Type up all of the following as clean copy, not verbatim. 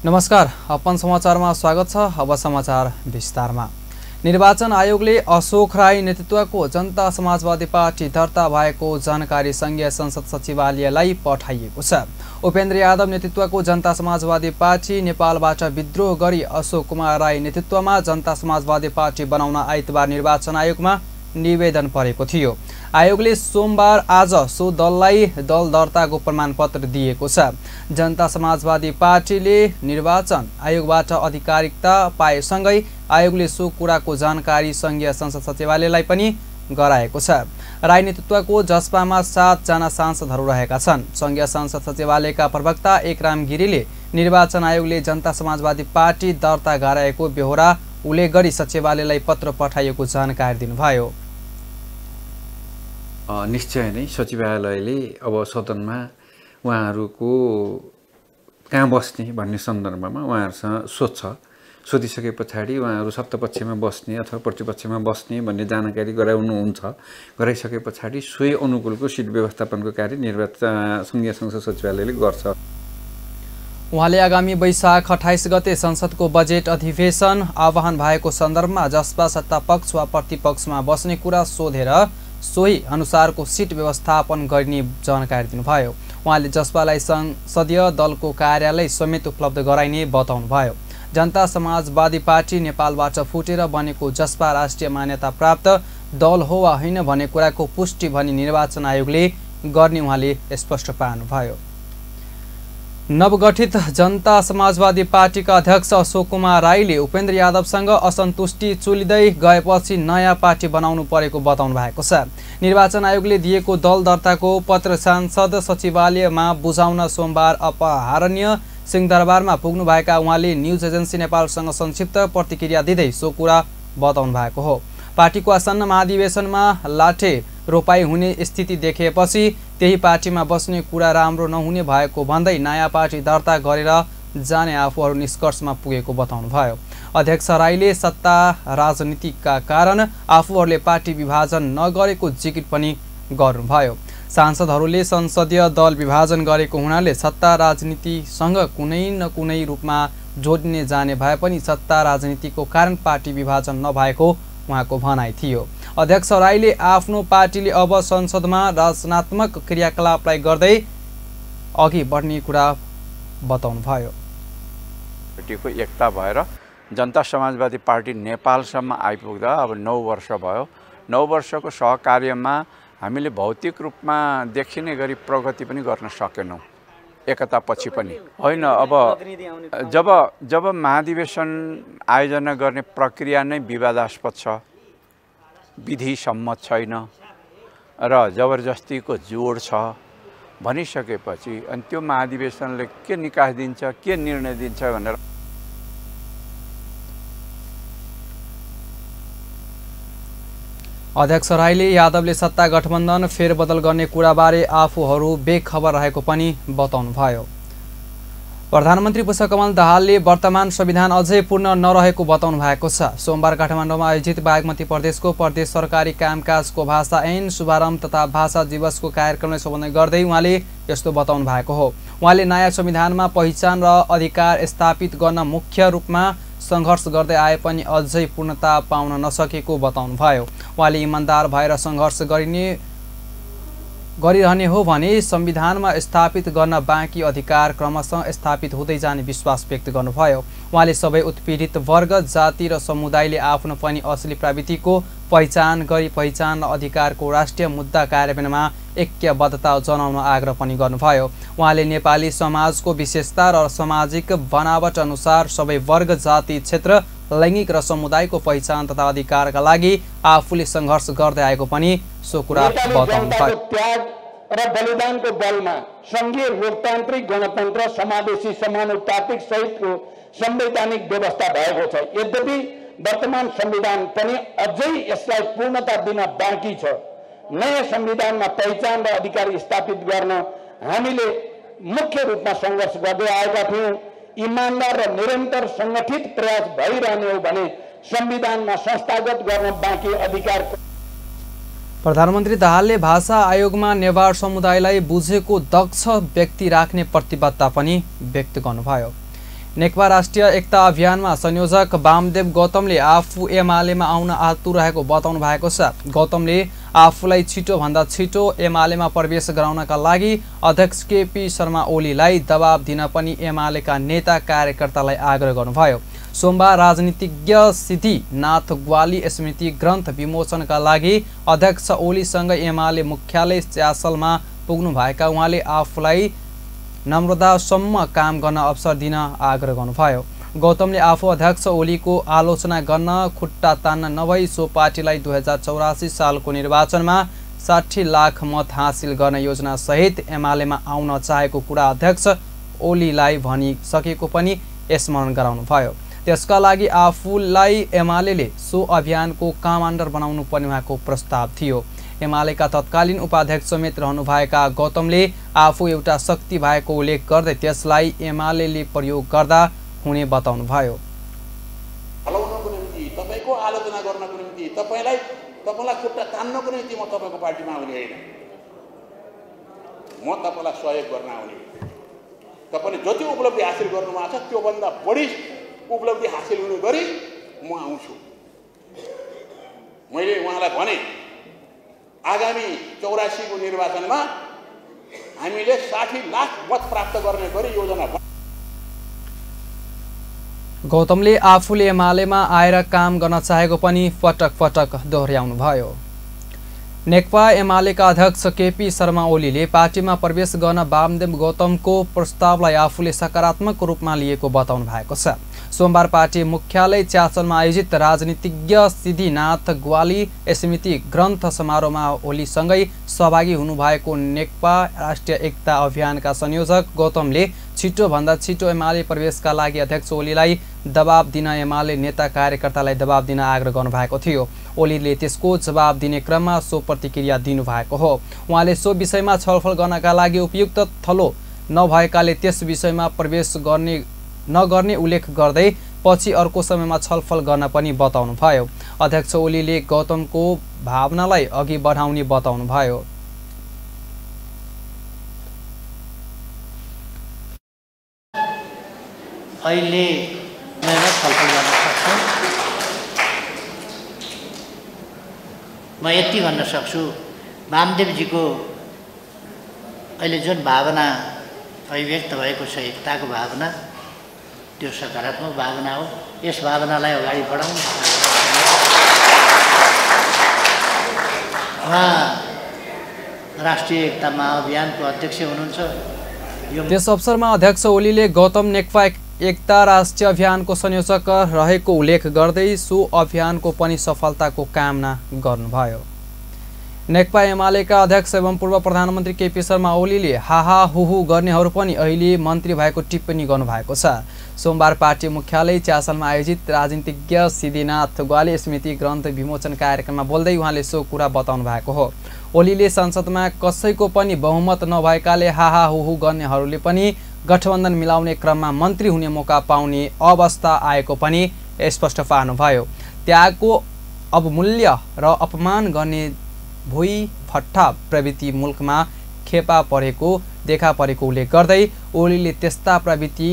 नमस्कार, अपन समाचारमा स्वागत छ। अब समाचार विस्तारमा। निर्वाचन आयोगले अशोक राई नेतृत्वको जनता समाजवादी पार्टी दर्ता भएको जानकारी संघीय संसद सचिवालयलाई पठाइएको छ। उपेन्द्र यादव नेतृत्वको जनता समाजवादी पार्टी नेपालबाट विद्रोह गरी अशोक कुमार राई नेतृत्वमा जनता समाजवादी पार्टी बनाउन आइतबार निर्वाचन आयोगमा निवेदन परेको थियो। आयोगले सोमबार आज सो दललाई दल दर्ताको प्रमाणपत्र दिएको छ। जनता समाजवादी पार्टीले निर्वाचन आयोगबाट आधिकारिकता पाएसँगै आयोगले सो कुराको जानकारी संघीय संसद सचिवालयलाई पनि गराएको छ। राई नेतृत्वको जसपामा 7 जना सांसदहरू रहेका छन्। संघीय संसद सचिवालयका प्रवक्ता एकराम गिरीले निर्वाचन आयोगले जनता समाजवादी पार्टी दर्ता गराएको बेहोरा उल्लेख गरी सचिवालयलाई पत्र पठाइएको जानकारी दिनुभयो। निश्चय नै सचिवालयले अब सदनमा उहाँहरूको कहाँ बस्ने भन्ने सन्दर्भमा उहाँहरूसँग सोध्छ। सोधिसके पछाडि उहाँहरू सत्तापक्षमा बस्ने अथवा प्रतिपक्षमा बस्ने भन्ने जानकारी गराउनुहुन्छ। गराइसके पछाडि सोही अनुकूलको सिट व्यवस्थापनको कार्य निर्वाचन सङ्घीय संसद सचिवालयले गर्छ। उहाँले आगामी वैशाख 28 गते संसदको बजेट अधिवेशन आह्वान भएको सन्दर्भमा जसपा सत्तापक्ष वा प्रतिपक्षमा बस्ने कुरा सोधेर सोही अनुसारको सिट व्यवस्थापन गर्ने जानकारी दिनुभयो। उहाँले जसपालाई संसदीय दलको कार्यालय समेत उपलब्ध गराइने बताउनुभयो। जनता समाजवादी पार्टी नेपालबाट फुटेर बनेको जसपा राष्ट्रिय मान्यता प्राप्त दल हो वा होइन भन्ने कुराको पुष्टि भनी निर्वाचन आयोगले गर्ने उहाँले स्पष्ट पार्नुभयो। नवगठित जनता समाजवादी पार्टीका अध्यक्ष अशोक कुमार राईले उपेन्द्र यादवसँग असन्तुष्टि चुलिँदै गएपछि नयाँ पार्टी बनाउनु परेको बताउनु भएको छ। निर्वाचन आयोगले दिएको दल दर्ताको पत्र सांसद सचिवालयमा बुझाउन सोमबार अपहारण्य सिंहदरबारमा पुग्नुभएका उहाँले न्युज एजेन्सी नेपालसँग संक्षिप्त प्रतिक्रिया दिँदै सो कुरा बताउनु भएको हो। पार्टीको आसन्न महाधिवेशनमा लाठे रोपाई हुने स्थिति देखिएपछि त्यही पार्टीमा बस्ने कुरा राम्रो नहुने भएको भन्दै नयाँ पार्टी दर्ता गरेर जाने आफूहरू निष्कर्षमा पुगेको बताउनुभयो। अध्यक्ष राईले सत्ता राजनीतिका कारण आफूहरूले पार्टी विभाजन नगरेको जिकिर पनि गर्नुभयो। सांसदहरूले संसदीय दल विभाजन गरेको हुनाले सत्ता राजनीतिसँग कुनै न कुनै रूपमा जोडिने जाने भए पनि सत्ता राजनीतिको कारण पार्टी विभाजन नभएको उहाँको भनाइ थियो। अध्यक्ष राईले आफ्नो पार्टीले अब संसदमा रचनात्मक क्रियाकलापलाई गर्दै अघि बढ्ने कुरा बताउनुभयो। पार्टीको एकता भएर जनता समाजवादी पार्टी नेपालसम्म आइपुग्दा अब 9 वर्ष भयो। 9 वर्षको सहकार्यमा हामीले भौतिक रूपमा देखिने गरी प्रगति पनि गर्न सकेनौँ, एकता पछि पनि होइन। अब जब जब महाधिवेशन आयोजना गर्ने प्रक्रिया नै विवादास्पद छ, विधि सम्मत छैन र जबरजस्तीको जोड छ भनिसकेपछि अनि त्यो महाधिवेशनले के निकास दिन्छ, के निर्णय दिन्छ भनेर अध्यक्ष राईले यादवले सत्ता गठबन्धन फेरबदल गर्ने कुराबारे आफूहरू बेखबर रहेको पनि बताउनुभयो। प्रधानमन्त्री पुष्पकमल दाहालले वर्तमान संविधान अझै पूर्ण नरहेको बताउनु भएको छ। सोमबार काठमाडौँमा आयोजित बागमती प्रदेशको प्रदेश सरकारी कामकाजको भाषा ऐन शुभारम्भ तथा भाषा दिवसको कार्यक्रमलाई सम्बोधन गर्दै उहाँले यस्तो बताउनु भएको हो। उहाँले नयाँ संविधानमा पहिचान र अधिकार स्थापित गर्न मुख्य रूपमा सङ्घर्ष गर्दै आए पनि अझै पूर्णता पाउन नसकेको बताउनुभयो। उहाँले इमान्दार भएर सङ्घर्ष गरिरहने हो भने संविधानमा स्थापित गर्न बाँकी अधिकार क्रमशः स्थापित हुँदै जाने विश्वास व्यक्त गर्नुभयो। उहाँले सबै उत्पीडित वर्ग, जाति र समुदायले आफ्नो पनि असली प्रवृत्तिको पहिचान गरी पहिचान र अधिकारको राष्ट्रिय मुद्दा कार्यान्वयनमा ऐक्यबद्धता जनाउन आग्रह पनि गर्नुभयो। उहाँले नेपाली समाजको विशेषता र सामाजिक बनावट अनुसार सबै वर्ग, जाति, क्षेत्र, लैङ्गिक र समुदायको पहिचान तथा अधिकारका लागि आफूले सङ्घर्ष गर्दै आएको पनि सो कुरा बताउनुभयो। त्याग र बलिदानको बलमा सङ्घीय लोकतान्त्रिक गणतन्त्र, समावेशी समानुपातिक सहितको संवैधानिक व्यवस्था भएको छ। यद्यपि वर्तमान संविधान पनि अझै यसलाई पूर्णता दिन बाँकी छ। नयाँ संविधानमा पहिचान र अधिकार स्थापित गर्न हामीले मुख्य रूपमा सङ्घर्ष गर्दै आएका थियौँ। इमान्दार र निरन्तर सङ्गठित प्रयास भइरहने हो भने संविधानमा संस्थागत गर्न बाँकी अधिकार। प्रधानमन्त्री दाहालले भाषा आयोगमा नेवार समुदायलाई बुझेको दक्ष व्यक्ति राख्ने प्रतिबद्धता पनि व्यक्त गर्नुभयो। नेकपा राष्ट्रिय एकता अभियानमा संयोजक वामदेव गौतमले आफू एमालेमा आउन आतुर रहेको बताउनु भएको छ। गौतमले आफूलाई छिटोभन्दा छिटो एमालेमा प्रवेश गराउनका लागि अध्यक्ष केपी शर्मा ओलीलाई दबाब दिन पनि एमालेका नेता कार्यकर्तालाई आग्रह गर्नुभयो। सोमबार राजनीतिज्ञ सिद्धिनाथ ग्वाली स्मृति ग्रन्थ विमोचनका लागि अध्यक्ष ओलीसँग एमाले मुख्यालय च्यासलमा पुग्नुभएका उहाँले आफूलाई नम्रतासम्म काम गर्न अवसर दिन आग्रह गर्नुभयो। गौतमले आफू अध्यक्ष ओलीको आलोचना गर्न खुट्टा तान्न नभई सो पार्टीलाई 2084 सालको निर्वाचनमा 60 लाख मत हासिल गर्न योजना सहित एमालेमा आउन चाहेको कुरा अध्यक्ष ओलीलाई भनिसकेको पनि स्मरण गराउनुभयो। त्यसका लागि आफूलाई एमाले सो अभियानको कमान्डर बनाउनु पर्ने उहाँको प्रस्ताव थियो। एमालेका तत्कालीन उपाध्यक्ष समेत रहनुभएका गौतमले आफू एउटा शक्ति भएको उल्लेख गर्दै त्यसलाई एमाले प्रयोग गर्दा हुने बताउनुभयो। हलाउनको निम्ति, तपाईको आलोचना गर्नको निम्ति, तपाईलाई खुट्टा तान्नको निम्ति म तपाईको पार्टीमा आउने होइन, म तपाईलाई सहयोग गर्न आउने। तपाईले जति उपलब्धि हासिल गर्नुभएको छ त्योभन्दा बढी उपलब्धि हासिल हुने गरी म आउँछु। मैले उहाँलाई भने आगामी 84 को निर्वाचनमा हामीले 60 लाख मत प्राप्त गर्ने गरी योजना। गौतमले आफूले एमालेमा आएर काम गर्न चाहेको पनि पटक पटक दोहोर्याउनुभयो। नेकपा एमालेका अध्यक्ष केपी शर्मा ओलीले पार्टीमा प्रवेश गर्न वामदेव गौतमको प्रस्तावलाई आफूले सकारात्मक रूपमा लिएको बताउनु भएको छ। सोमबार पार्टी मुख्यालय च्यासलमा आयोजित राजनीतिज्ञ सिद्धिनाथ ग्वाली स्मृति ग्रन्थ समारोहमा ओलीसँगै सहभागी हुनुभएको नेकपा राष्ट्रिय एकता अभियानका संयोजक गौतमले छिटोभन्दा छिटो एमाले प्रवेशका लागि अध्यक्ष ओलीलाई दबाब दिन एमाले नेता कार्यकर्तालाई दबाब दिन आग्रह गर्नुभएको थियो। ओलीले त्यसको जवाब दिने क्रममा सो प्रतिक्रिया दिनुभएको हो। उहाँले सो विषयमा छलफल गर्नका लागि उपयुक्त थलो नभएकाले त्यस विषयमा प्रवेश गर्ने नगर्ने उल्लेख गर्दै पछि अर्को समयमा छलफल गर्न पनि बताउनुभयो। अध्यक्ष ओलीले गौतमको भावनालाई अघि बढाउने बताउनुभयो। अहिले छलफल गर्न सक्छु, म यति भन्न सक्छु, वामदेवजीको अहिले जुन भावना अभिव्यक्त भएको छ, एकताको भावना, त्यो सकारात्मक भावना हो। यस भावनालाई अगाडि बढाउनु। उहाँ राष्ट्रिय एकता महाअभियानको अध्यक्ष हुनुहुन्छ। त्यस अवसरमा अध्यक्ष ओलीले गौतम नेकपा एकता राष्ट्रिय अभियानको संयोजक रहेको उल्लेख गर्दै सो अभियानको पनि सफलताको कामना गर्नुभयो। नेकपा एमालेका अध्यक्ष एवं पूर्व प्रधानमन्त्री केपी शर्मा ओलीले हाहा हुहु गर्नेहरू पनि अहिले मन्त्री भएको टिप्पणी गर्नुभएको छ। सोमबार पार्टी मुख्यालय च्यासलमा आयोजित राजनीतिज्ञ सिद्धिनाथ ग्वाली स्मृति ग्रन्थ विमोचन कार्यक्रममा बोल्दै उहाँले सो कुरा बताउनु भएको हो। ओलीले संसदमा कसैको पनि बहुमत नभएकाले हाहा हुहु गर्नेहरूले पनि गठबन्धन मिलाउने क्रममा मन्त्री हुने मौका पाउने अवस्था आएको पनि स्पष्ट पार्नुभयो। त्यागको अवमूल्य र अपमान गर्ने भुइँ फट्टा प्रवृत्ति मुल्कमा खेपा परेको देखा परेको उल्लेख गर्दै ओलीले त्यस्ता प्रवृत्ति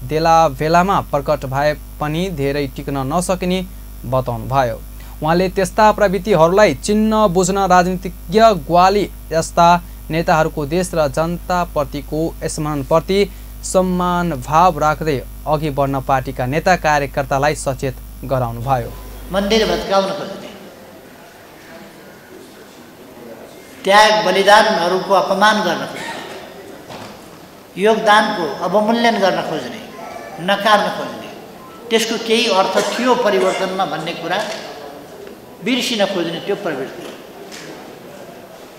बेला बेलामा प्रकट भए पनि धेरै टिक्न नसकिने बताउनुभयो। उहाँले त्यस्ता प्रवृत्तिहरूलाई चिन्न बुझ्न राजनीतिज्ञ ग्वाली जस्ता नेताहरूको देश र जनताप्रतिको स्मरणप्रति सम्मान भाव राख्दै अघि बढ्न पार्टीका नेता कार्यकर्तालाई सचेत गराउनुभयो। मन्दिर भत्काउन खोज्ने, त्याग बलिदानहरूको अपमान गर्न खोज्ने, योगदानको अवमूल्यन गर्न खोज्ने, नकार्न खोज्ने, त्यसको केही अर्थ थियो परिवर्तनमा भन्ने कुरा बिर्सिन खोज्ने त्यो प्रवृत्ति।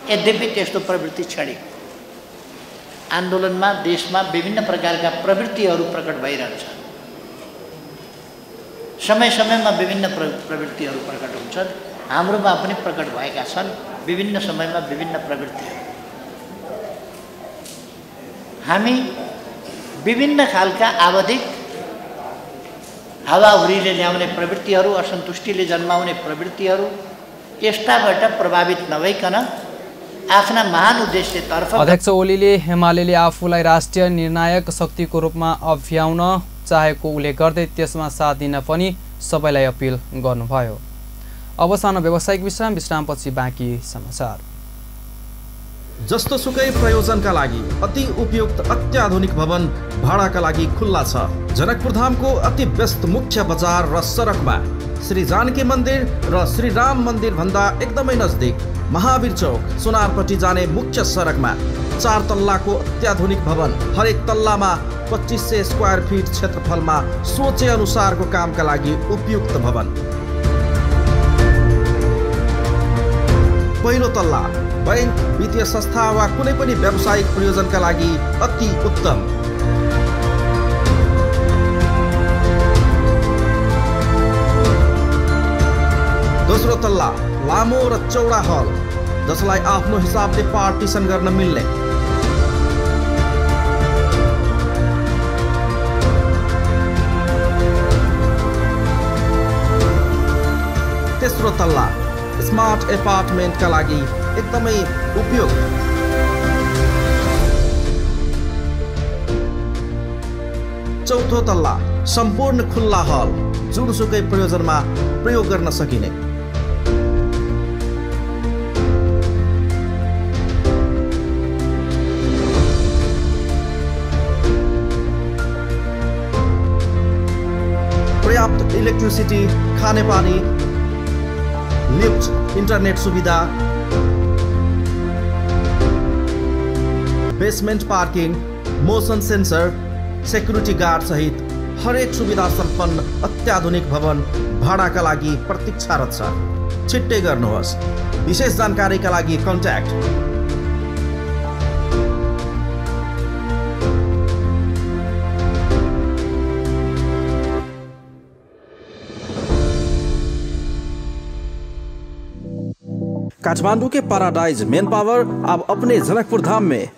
यद्यपि त्यस्तो प्रवृत्ति क्षणिक आन्दोलनमा देशमा विभिन्न प्रकारका प्रवृत्तिहरू प्रकट भइरहन्छ। समय समयमा विभिन्न प्रवृत्तिहरू प्रकट हुन्छन्। हाम्रोमा पनि प्रकट भएका छन् विभिन्न समयमा विभिन्न प्रवृत्तिहरू। हामी विभिन्न खालका आवधिक हावाहुरीले ल्याउने प्रवृत्तिहरू, असन्तुष्टिले जन्माउने प्रवृत्तिहरू, यस्ताबाट प्रभावित नभइकन आफ्ना महान उद्देश्यतर्फ। अध्यक्ष ओलीले एमाले आफूलाई राष्ट्रिय निर्णायक शक्तिको रूपमा अभ्याउन चाहेको उल्लेख गर्दै त्यसमा साथ दिन पनि सबैलाई अपिल गर्नुभयो। अब सानो व्यावसायिक विश्राम, विश्रामपछि बाँकी समाचार। जस्तो सुकै प्रयोजनका लागि अति उपयुक्त अत्याधुनिक भवन भाडाका लागि खुल्ला छ। जनकपुर धामको अति व्यस्त मुख्य बजार र सडकमा श्री जानकी मन्दिर र श्री राम मन्दिर भन्दा एकदमै नजदिक महावीर चौक सोनारपट्टि जाने मुख्य सडकमा 4 तल्लाको अत्याधुनिक भवन, हरेक तल्लामा 2500 स्क्वायर फिट क्षेत्रफलमा सोचे अनुसारको कामका लागि उपयुक्त भवन। पहिलो तल्ला बैंक, वित्तीय संस्था वा कुनै पनि व्यावसायिक प्रयोजनका लागि अति उत्तम। दोस्रो तल्ला लामो र चौडा हल, जसलाई आफ्नो हिसाबले पार्टिसन गर्न मिल्ने। तेस्रो तल्ला स्मार्ट एपार्टमेन्टका लागि एकदमै उपयुक्त। चौथो तल्ला सम्पूर्ण खुल्ला हल, जुनसुकै प्रयोजनमा प्रयोग गर्न सकिने। पर्याप्त इलेक्ट्रिसिटी, खानेपानी, लिफ्ट, इन्टरनेट सुविधा, basement parking, motion sensor, security guard सहित हरेक सुविधा सम्पन्न अत्याधुनिक भवन भाडाका लागि प्रतीक्षारत छ। छिट्टै गर्नुहोस्। विशेष जानकारीका लागि कन्ट्याक्ट काठमांडू के पैराडाइज मेन पावर अब अपने जनकपुर धाम में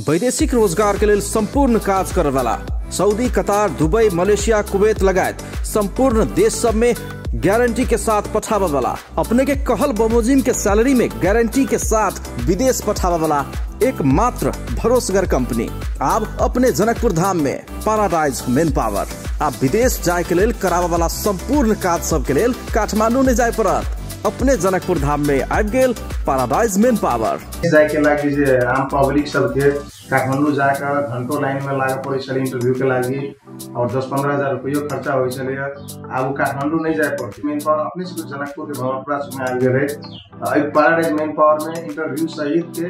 वैदेशिक रोजगार के लिए संपूर्ण काज करे वाला Saudi, Qatar, Dubai, Malaysia, Kuwait लगायत संपूर्ण देश सब में गारंटी के साथ पठावे वाला, अपने के कहल बमोजिम के सैलरी में गारंटी के साथ विदेश पठावे वाला एकमात्र भरोसगर कंपनी अब अपने जनकपुर धाम में पैराडाइज मेन पावर। आप विदेश जाए के लेल करावे वाला संपूर्ण काज सब के लेल काठमांडू नहीं जाए पड़त, अपने जनकपुर धाम में आबि गेल पैराडाइज मेन पावर। जाए के लागि जे आम पब्लिक सबके काठमाडौँ जाकर घंटों लाइन में लागे पड़े छलै इंटरव्यू के लागि और 10-15 हजार रुपयो खर्चा होइ छलै। आब काठमाडौँ नहीं जाए पड़ते, मेन पावर अपने से जनकपुर के भवनपुरा में आबि गेलै। एहि पैराडाइज मेन पावर में इंटरव्यू सहित के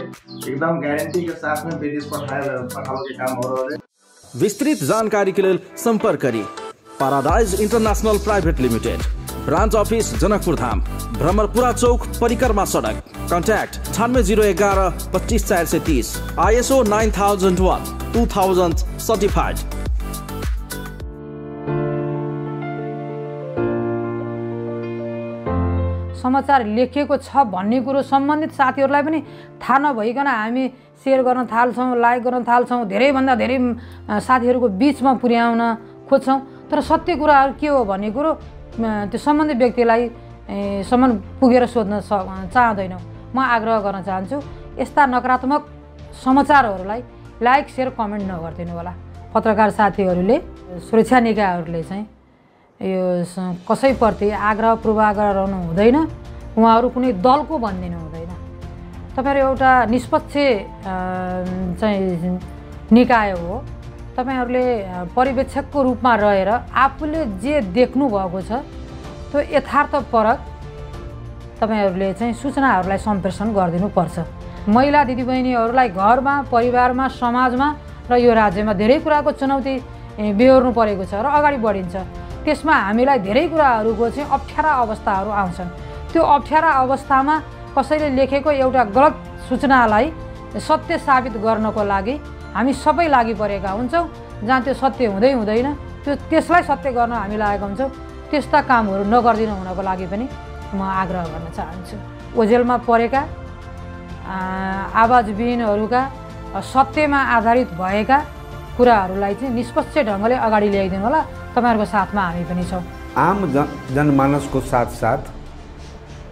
एकदम गारंटी के साथ में विदेश पठावे के काम हो रहल है। विस्तृत जानकारी के लेल संपर्क करी paradise international private limited, branch office Janakpur Dham, Bhramarpura Chowk, परिक्रमा सड़क। Contact 9801 254 430, ISO 9001-2000 certified. समाचार लेखिएको छ भन्ने कुरो सम्बन्धित साथीहरूलाई पनि थाहा नभइकन हामी सेयर गर्न थाल्छौँ, लाइक गर्न थाल्छौँ, धेरैभन्दा धेरै साथीहरूको बिचमा पुर्याउन खोज्छौँ, तर सत्य कुराहरू के हो भन्ने कुरो त्यो सम्बन्धित व्यक्तिलाई सम्म पुगेर सोध्न चाहँदैनौँ। म आग्रह गर्न चाहन्छु यस्ता नकारात्मक समाचारहरूलाई लाइक, सेयर, कमेन्ट नगरिदिनु होला। पत्रकार साथीहरूले, सुरक्षा निकायहरूले चाहिँ यो कसैप्रति आग्रह पूर्वाग्रह रहनु हुँदैन, उहाँहरू कुनै दलको भनिदिनु हुँदैन। तपाईँहरू एउटा निष्पक्ष चाहिँ निकाय हो, तपाईहरूले पर्यवेक्षकको रूपमा रहेर आफूले जे देख्नु भएको छ त्यो यथार्थपरक तपाईहरूले चाहिँ सूचनाहरूलाई सम्प्रेषण गरिदिनुपर्छ। महिला दिदीबहिनीहरूलाई घरमा, परिवारमा, समाजमा र यो राज्यमा धेरै कुराको चुनौती बेहोर्नु परेको छ र अगाडि बढिन्छ। त्यसमा हामीलाई धेरै कुराहरूको चाहिँ अप्ठ्यारा अवस्थाहरू आउँछन्। त्यो अप्ठ्यारा अवस्थामा कसैले लेखेको एउटा गलत सूचनालाई सत्य साबित गर्नको लागि हामी सबै लागि परेका हुन्छौँ, जहाँ त्यो सत्य हुँदै हुँदैन, त्यो त्यसलाई सत्य गर्न हामी लागेका हुन्छौँ। त्यस्ता कामहरू नगरिदिनु हुनको लागि पनि म आग्रह गर्न चाहन्छु। ओझेलमा परेका आवाजविहीनहरूका सत्यमा आधारित भएका कुराहरूलाई चाहिँ निष्पक्ष ढङ्गले अगाडि ल्याइदिनु होला। तपाईहरुको साथमा हामी पनि छौँ। आम जनमानसको साथ साथ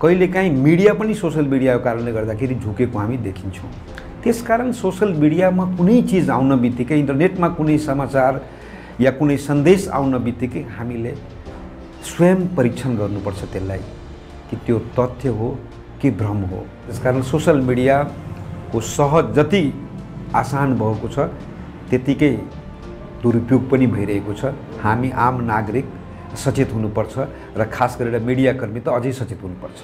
कहिलेकाहीँ मिडिया पनि सोसल मिडियाको कारणले गर्दाखेरि झुकेको हामी देखिन्छौँ। त्यसकारण सोसल मिडियामा कुनै चिज आउन बित्तिकै, इन्टरनेटमा कुनै समाचार या कुनै सन्देश आउन बित्तिकै हामीले स्वयं परीक्षण गर्नुपर्छ त्यसलाई कि त्यो तथ्य हो कि भ्रम हो। त्यसकारण सोशल मिडियाको सहज जति आसान भएको छ त्यतिकै दुरुपयोग पनि भइरहेको छ। हामी आम नागरिक सचेत हुनुपर्छ र खास गरेर मिडियाकर्मी त अझै सचेत हुनुपर्छ।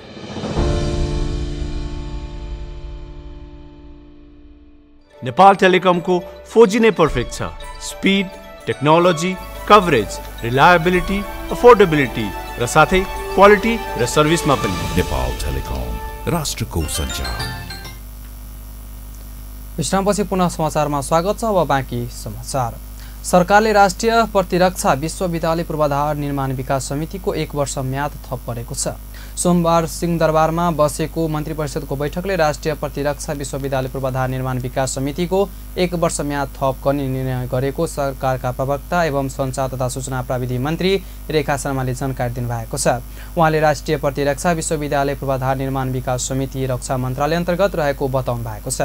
नेपाल टेलिकमको 4G नै पर्फेक्ट छ। Speed, technology, coverage, reliability, affordability र साथै क्वालिटी र सर्भिसमा पनि। नेपाल टेलिकम, राष्ट्रको सञ्चार। विश्रामपछि पुनः समाचारमा स्वागत छ। अब बाँकी समाचार। सरकारले राष्ट्रिय प्रतिरक्षा विश्वविद्यालय पूर्वाधार निर्माण विकास समितिको 1 वर्ष म्याद थप गरेको छ। सोमबार सिंहदरबारमा बसेको मन्त्रीपरिषदको बैठकले राष्ट्रिय प्रतिरक्षा विश्वविद्यालय पूर्वाधार निर्माण विकास समितिको 1 वर्ष म्याद थप गर्ने निर्णय गरेको सरकारका प्रवक्ता एवं सञ्चार तथा सूचना प्रविधि मन्त्री रेखा शर्माले जानकारी दिनुभएको छ। उहाँले राष्ट्रिय प्रतिरक्षा विश्वविद्यालय पूर्वाधार निर्माण विकास समिति रक्षा मन्त्रालय अन्तर्गत रहेको बताउनु भएको छ।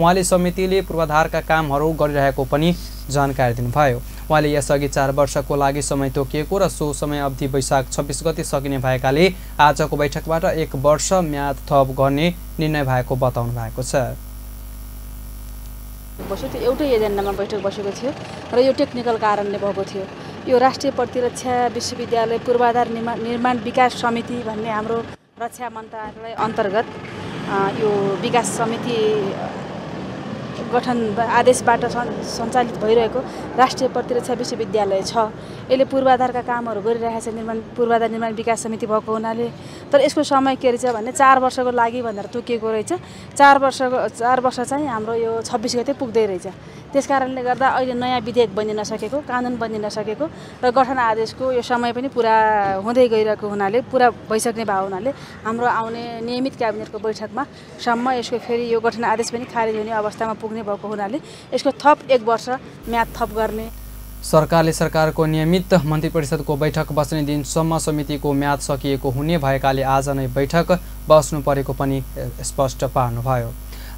उहाँले समितिले पूर्वाधारका कामहरू गरिरहेको पनि जानकारी दिनुभयो। उहाँले यसअघि 4 वर्षको लागि समय तोकिएको र सो समय अवधि वैशाख 26 गते सकिने भएकाले आजको बैठकबाट 1 वर्ष म्याद थप गर्ने निर्णय भएको बताउनु भएको छ। त्यो एउटै एजेन्डामा बैठक बसेको थियो र यो टेक्निकल कारणले भएको थियो। यो राष्ट्रिय प्रतिरक्षा विश्वविद्यालय पूर्वाधार निर्माण विकास समिति भन्ने हाम्रो रक्षा मन्त्रालय अन्तर्गत यो विकास समिति गठन आदेशबाट सञ्चालित भइरहेको राष्ट्रिय प्रतिरक्षा विश्वविद्यालय छ। यसले पूर्वाधारका कामहरू गरिरहेको छ, निर्माण पूर्वाधार निर्माण विकास समिति भएको हुनाले। तर यसको समय के रहेछ भने 4 वर्षको लागि भनेर तोकिएको रहेछ। 4 वर्ष चाहिँ हाम्रो यो 26 गते पुग्दै रहेछ। त्यस कारणले गर्दा अहिले नयाँ विधेयक बनिन सकेको, कानुन बनिन सकेको र गठन आदेशको यो समय पनि पुरा हुँदै गइरहेको हुनाले, पुरा भइसक्ने भएको हुनाले हाम्रो आउने नियमित क्याबिनेटको बैठकमा सम्म यसको फेरि यो गठन आदेश पनि खारेज हुने अवस्थामा पुग्ने भएको हुनाले यसको थप 1 वर्ष म्याद थप गर्ने। सरकारले सरकारको नियमित मन्त्रीपरिषदको बैठक बस्ने दिनसम्म समितिको म्याद सकिएको हुने भएकाले आज नै बैठक बस्नु परेको पनि स्पष्ट पार्नुभयो।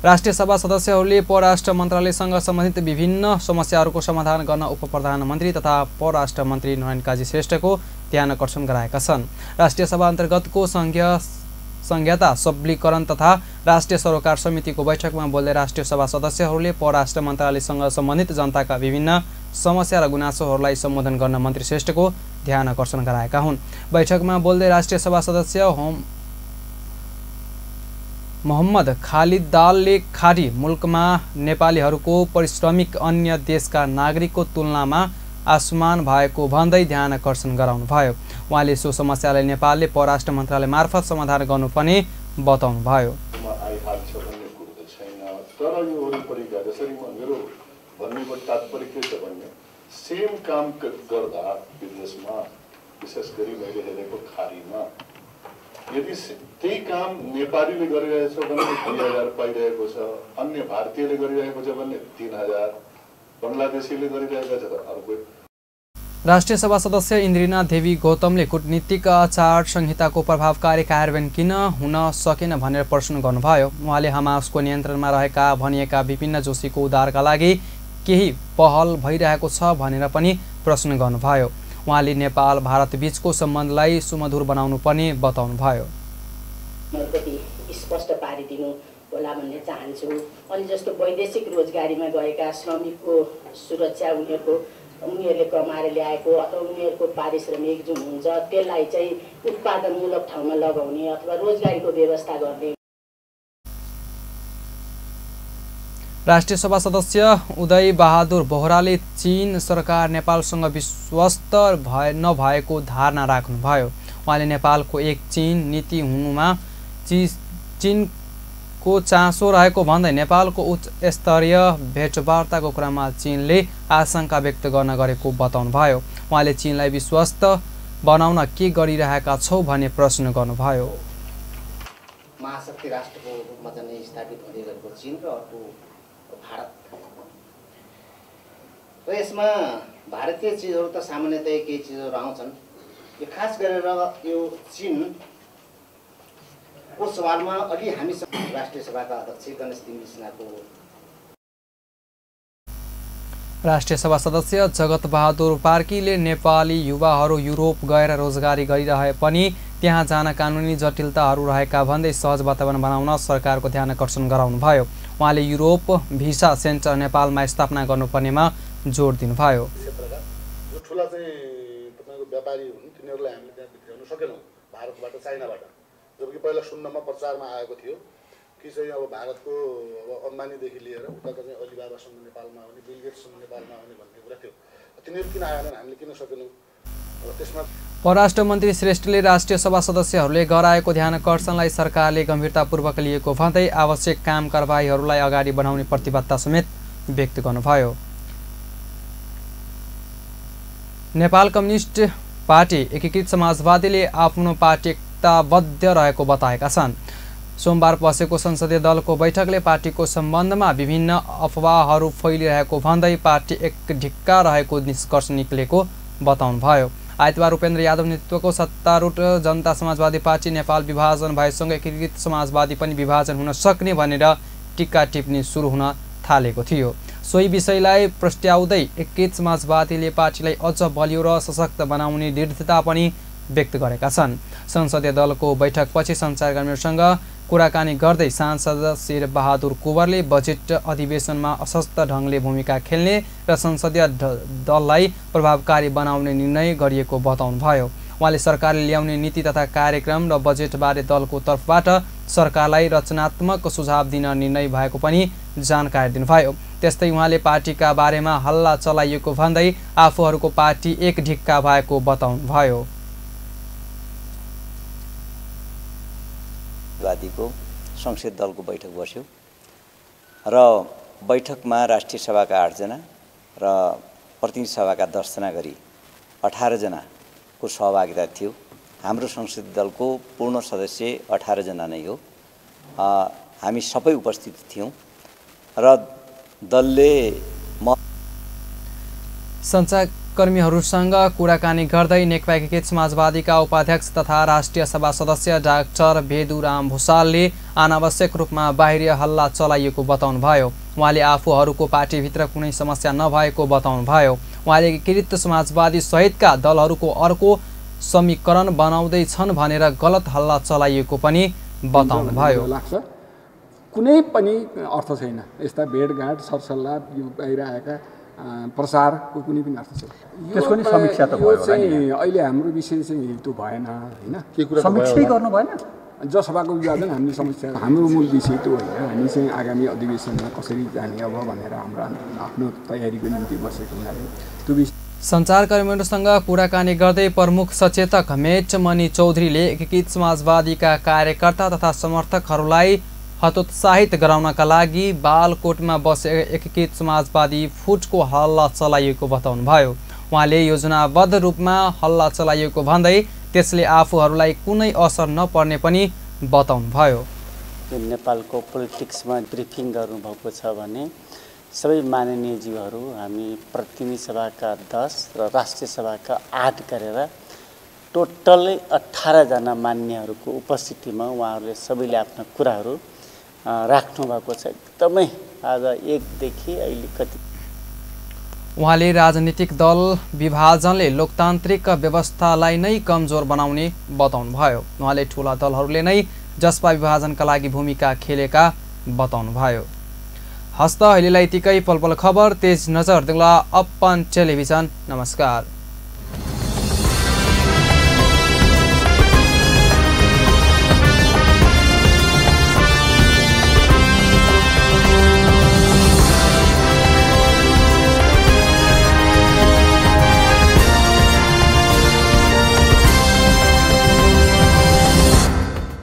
राष्ट्रिय सभा सदस्यहरूले परराष्ट्र मन्त्रालयसँग सम्बन्धित विभिन्न समस्याहरूको समाधान गर्न उपप्रधानमन्त्री तथा परराष्ट्र मन्त्री नारायण काजी श्रेष्ठको ध्यान आकर्षण गराएका छन्। राष्ट्रिय सभा अन्तर्गतको संघीयता सबलीकरण तथा राष्ट्रिय सरोकार समितिको बैठकमा बोल्दै राष्ट्रिय सभा सदस्यहरूले परराष्ट्र मन्त्रालयसँग सम्बन्धित जनताका विभिन्न समस्या र गुनासोहरूलाई सम्बोधन गर्न मन्त्री श्रेष्ठको ध्यान आकर्षण गराएका हुन्। बैठकमा बोल्दै राष्ट्रिय सभा सदस्य मोहम्मद खालिद दालले खाडी मुल्कमा नेपालीहरूको परिश्रमिक अन्य देशका नागरिकको तुलनामा आसमान भएको भन्दै ध्यान आकर्षण गराउनुभयो। उहाँले सो समस्यालाई नेपालले परराष्ट्र मन्त्रालय मार्फत समाधान गर्नुपर्ने बताउनुभयो। सेम काम गर्दा विदेशमा, विशेष गरी मैले हेरेको खाडीमा, यदि त्यही काम नेपालीले गरिरहेछ भने 2000 पाइरहेको छ, अन्य भारतीयले गरिरहेको छ भने 3000, बङ्गलादेशीले गरिरहेको छ त अर्को। राष्ट्रिय सभा सदस्य इन्द्रिना देवी गौतमले कूटनीतिक आचार संहिताको प्रभावकारी कार्यान्वयन किन हुन सकेन भनेर प्रश्न गर्नुभयो। उहाँले हमासको नियन्त्रणमा रहेका भनिएका विभिन्न जोशीको उद्धारका लागि केही पहल भइरहेको छ भनेर पनि प्रश्न गर्नुभयो। उहाँले नेपाल भारत बीचको सम्बन्धलाई सुमधुर बनाउनु पर्ने बताउनुभयो। अलिकति स्पष्ट पारिदिनु होला भन्ने चाहन्छु। अनि जस्तो वैदेशिक रोजगारीमा गएका श्रमिकको सुरक्षा, उनीहरूले कमाएर ल्याएको अथवा उनीहरूको पारिश्रमिक जुन हुन्छ त्यसलाई चाहिँ उत्पादनमूलक ठाउँमा लगाउने अथवा रोजगारीको व्यवस्था गर्ने। राष्ट्रिय सभा सदस्य उदय बहादुर बोहराले चीन सरकार नेपालसँग विश्वस्त नभएको धारणा राख्नुभयो। उहाँले नेपालको एक चीन नीति हुनुमा चीनको चासो रहेको भन्दै नेपालको उच्च स्तरीय भेटवार्ताको क्रममा चीनले आशंका व्यक्त गर्न गरेको बताउनुभयो। उहाँले चीनलाई विश्वस्त बनाउन के गरिरहेका छौ भन्ने प्रश्न गर्नुभयो। महाशक्ति राष्ट्रको रूपमा चाहिँ स्थापित हुँदै गरेको चीन र अर्को भारत, र यसमा भारतीय चिजहरू त सामान्यतया केही चिजहरू आउँछन्। यो खास गरेर यो चीनको सवालमा अलि हामी राष्ट्रिय सभाका अध्यक्ष गणेश तिमिल्सिनाको। राष्ट्रिय सभा सदस्य जगत बहादुर पार्कीले नेपाली युवाहरू युरोप गएर रोजगारी गरिरहे पनि त्यहाँ जान कानुनी जटिलताहरू रहेका भन्दै सहज वातावरण बनाउन सरकारको ध्यान आकर्षण गराउनुभयो। उहाँले युरोप भिसा सेन्टर नेपालमा स्थापना गर्नुपर्नेमा जोड दिनुभयो। जो ठुला चाहिँ तपाईको व्यापारी हुन् तिनीहरूलाई हामीले त्यहाँ भित्राउन सकेनौँ भारतबाट, चाइनाबाट, जबकि पहिला सुन्नमा प्रचारमा आएको थियो कि चाहिँ अब भारतको अब अम्बानीदेखि लिएर उताको चाहिँ अलीबाबासम्म नेपालमा आउने, बिल गेट्ससम्म नेपालमा आउने भन्ने कुरा थियो। तिनीहरू किन आएनन्, हामीले किन सकेनौँ? त्यसमा परराष्ट्र मन्त्री श्रेष्ठले राष्ट्रिय सभा सदस्यहरूले गराएको ध्यानाकर्षणलाई सरकारले गम्भीरतापूर्वक लिएको भन्दै आवश्यक काम कारबाहीहरूलाई अगाडि बढाउने प्रतिबद्धता समेत व्यक्त गर्नुभयो। नेपाल कम्युनिस्ट पार्टी एकीकृत समाजवादीले आफ्नो पार्टी एकताबद्ध रहेको बताएका छन्। सोमबार बसेको संसदीय दलको बैठकले पार्टीको सम्बन्धमा विभिन्न अफवाहहरू फैलिरहेको भन्दै पार्टी एक ढिक्का रहेको निष्कर्ष निक्लेको बताउनुभयो। आइतबार उपेन्द्र यादव नेतृत्वको सत्तारूढ जनता समाजवादी पार्टी नेपाल विभाजन भएसँग एकीकृत समाजवादी पनि विभाजन हुन सक्ने भनेर टिक्का टिप्पणी सुरु हुन थालेको थियो। सोही विषयलाई प्रस्ट्याउँदै एकीकृत समाजवादीले पार्टीलाई अझ बलियो र सशक्त बनाउने दृढता पनि व्यक्त गरेका छन्। संसदीय दलको बैठकपछि सञ्चारकर्मीहरूसँग कुराकानी गर्दै सांसद शेरबहादुर कुँवरले बजेट अधिवेशनमा अशक्त ढङ्गले भूमिका खेल्ने र संसदीय दललाई प्रभावकारी बनाउने निर्णय गरिएको बताउनुभयो। उहाँले सरकारले ल्याउने नीति तथा कार्यक्रम र बजेटबारे दलको तर्फबाट सरकारलाई रचनात्मक सुझाव दिन निर्णय भएको पनि जानकारी दिनुभयो। त्यस्तै उहाँले पार्टीका बारेमा हल्ला चलाइएको भन्दै आफूहरूको पार्टी एक ढिक्का भएको बताउनुभयो। वादीको संसदीय दलको बैठक बस्यो र बैठकमा राष्ट्रिय सभाका 8 जना र प्रतिनिधि सभाका 10 जना गरी 18 जनाको सहभागिता थियो। हाम्रो संसदीय दलको पूर्ण सदस्य 18 जना नै हो। हामी सबै उपस्थित थियौँ र दलले सञ्चारकर्मीहरूसँग कुराकानी गर्दै नेकपा एकीकृत समाजवादीका उपाध्यक्ष तथा राष्ट्रिय सभा सदस्य डाक्टर भेदुराम भूषालले अनावश्यक रूपमा बाहिरी हल्ला चलाइएको बताउनुभयो। उहाँले आफूहरूको पार्टीभित्र कुनै समस्या नभएको बताउनुभयो। उहाँले एकीकृत समाजवादी सहितका दलहरूको अर्को समीकरण बनाउँदैछन् भनेर गलत हल्ला चलाइएको पनि बताउनुभयो। लाग्छ कुनै पनि अर्थ छैन यस्ता भेटघाट सरसल्लाह यो बाहिर आएका प्रचारको कुनै पनि अर्थ छैन। त्यसको नि समीक्षा त भयो होला नि। अहिले हाम्रो विषय चाहिँ त्यो भएन हैन, समीक्षै गर्नु भएन। जसभाको विवादन हामीले समस्या, हाम्रो मूल विषय त्यो होइन। हामी चाहिँ आगामी अधिवेशनमा कसरी जाने अब भनेर हाम्रो आफ्नो तयारीको निम्ति बसेको हुनाले त्यो विषय। सञ्चारकर्मीहरूसँग कुराकानी गर्दै प्रमुख सचेतक मेटमणि चौधरीले एकीकृत समाजवादीका कार्यकर्ता तथा समर्थकहरूलाई हतोत्साहित गराउनका लागि बालकोटमा बसे एकीकृत समाजवादी फुटको हल्ला चलाइएको बताउनुभयो। उहाँले योजनाबद्ध रूपमा हल्ला चलाइएको भन्दै त्यसले आफूहरूलाई कुनै असर नपर्ने पनि बताउनुभयो। नेपालको पोलिटिक्समा ब्रिफिङ गर्नुभएको छ भने सबै माननीयज्यूहरू हामी प्रतिनिधि सभाका 10 र राष्ट्रिय सभाका 8 गरेर टोटलै 18 जना मान्यहरूको उपस्थितिमा उहाँहरूले सबैले आफ्ना कुराहरू राख्नु भएको छ। एकदमै आज एकदेखि अहिले कति उहाँले राजनीतिक दल विभाजनले लोकतान्त्रिक व्यवस्थालाई नै कमजोर बनाउने बताउनुभयो। उहाँले ठूला दलहरूले नै जसपा विभाजनका लागि भूमिका खेलेका बताउनुभयो। हस्त अहिलेलाई यतिकै। पलपल खबर तेज नजर देख्ला अपन टेलिभिजन। नमस्कार।